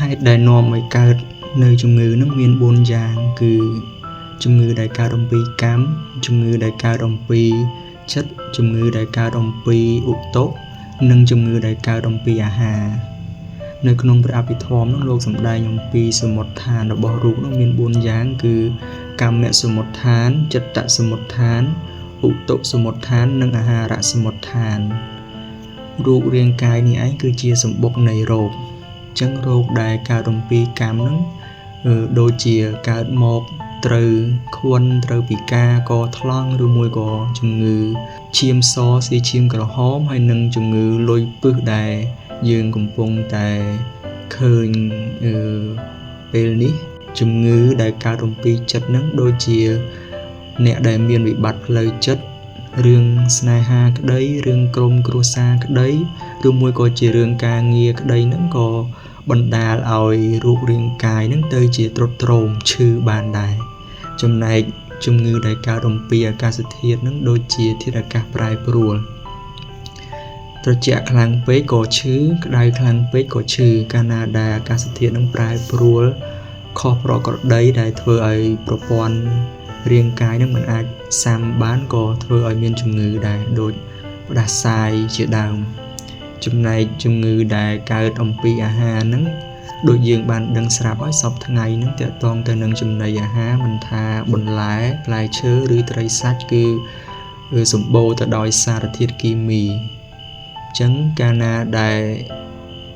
ហេតុដែលនាំឲ្យកើតនៅជំងឺនឹងមាន4យ៉ាងគឺជំងឺដែលកើតអំពីកម្មជំងឺដែលកើតអំពីចិត្តជំងឺដែលកើតអំពីឧតុនិងជំងឺដែលកើតអំពីអាហារនៅក្នុងព្រះអភិធម្មនោះលោកសម្ដែងអំពីសមុទ្ឋានរបស់រូបនោះមាន4យ៉ាងគឺកម្មសមុទ្ឋានចិត្តសមុទ្ឋានឧតុសមុទ្ឋាននិងអាហារសមុទ្ឋានរូបរាងកាយនេះឯងគឺជាសម្បុកនៃរោគអញ្ចឹងរោគដែលកើតអំពីកម្មហ្នឹងដូចជាកើតមកត្រូវខ្វិនត្រូវពិការកថ្លង់ឬមួយក៏ជំងឺឈាមសស៊ីឈាមក្រហមហើយនិងជំងឺលុយពឹសដែលយើងកំពុងតែឃើញពេលនេះជំងឺដែលកើតអំពីចិត្តហ្នឹងដូចជាអ្នកដែលមានវិបត្តិផ្លូវចិត្តរឿងស្នេហាក្តីរឿងក្រុមគ្រួសារក្តីឬមួយក៏ជារឿងការងារក្តីហ្នឹងក៏បណ្ដាលឲ្យរូបរាងកាយហ្នឹងទៅជាទ្រុឌទ្រោមឈឺបានដែរចំណែកជំងឺដែលកើតអំពីអាកាសធាតុហ្នឹងដូចជាធាតុអាកាសប្រែប្រួលត្រជាក់ខ្លាំងពេកក៏ឈឺក្តៅខ្លាំងពេកក៏ឈឺកាលណាដែលអាកាសធាតុនឹងប្រែប្រួលខុសប្រក្រតីដែលធ្វើឲ្យប្រព័ន្ធរាងកាយនឹងមិនអាចស៊ាំបានក៏ធ្វើឲ្យមានជំងឺដែរដូចផ្ដាសាយជាដើមចំណែកជំងឺដែលកើតអំពីអាហារហ្នឹងដូចយើងបានដឹងស្រាប់ហើយសព្វថ្ងៃហ្នឹងទាក់ទងទៅនឹងចំណីអាហារមិនថាបន្លែផ្លែឈើឬត្រីសាច់គឺសម្បូរទៅដោយសារធាតុគីមីអញ្ចឹងកាលណាដែល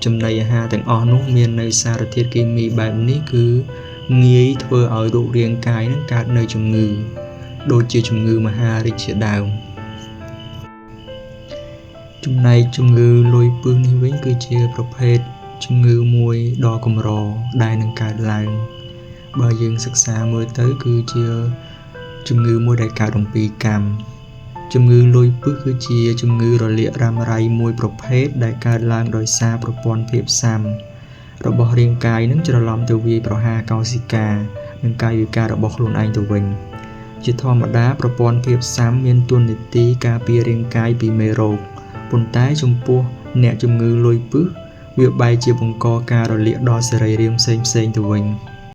ចំណីអាហារទាំងអស់នោះមាននៅសារធាតុគីមីបែបនេះគឺងាយធ្វើឲ្យរូបរាងកាយនឹងកើតនៅជំងឺដូចជាជំងឺមហារីកជាដើមចំណែកជំងឺលុយពឹសនេះវិញគឺជាប្រភេទជំងឺមួយដ៏កម្រដែលនឹងកើតឡើងបើយើងសិក្សាមើលទៅគឺជាជំងឺមួយដែលកើតអំពីកម្មជំងឺលុយពឹសគឺជាជំងឺរលាករ៉ាំរ៉ៃមួយប្រភេទដែលកើតឡើងដោយសារប្រព័ន្ធភាពស៊ាំរបស់រាងកាយនឹងច្រឡំទៅវាយប្រហារកោសិកានិងកាយវិការរបស់ខ្លួនឯងទៅវិញជាធម្មតាប្រព័ន្ធភាពស៊ាំមានតួនាទីការពាររាងកាយពីមេរោគប៉ុន្តែចំពោះអ្នកជំងឺលុយពឹសវាបែរជាបង្កការរលាកដល់សរីរាង្គផ្សេងៗទៅវិញ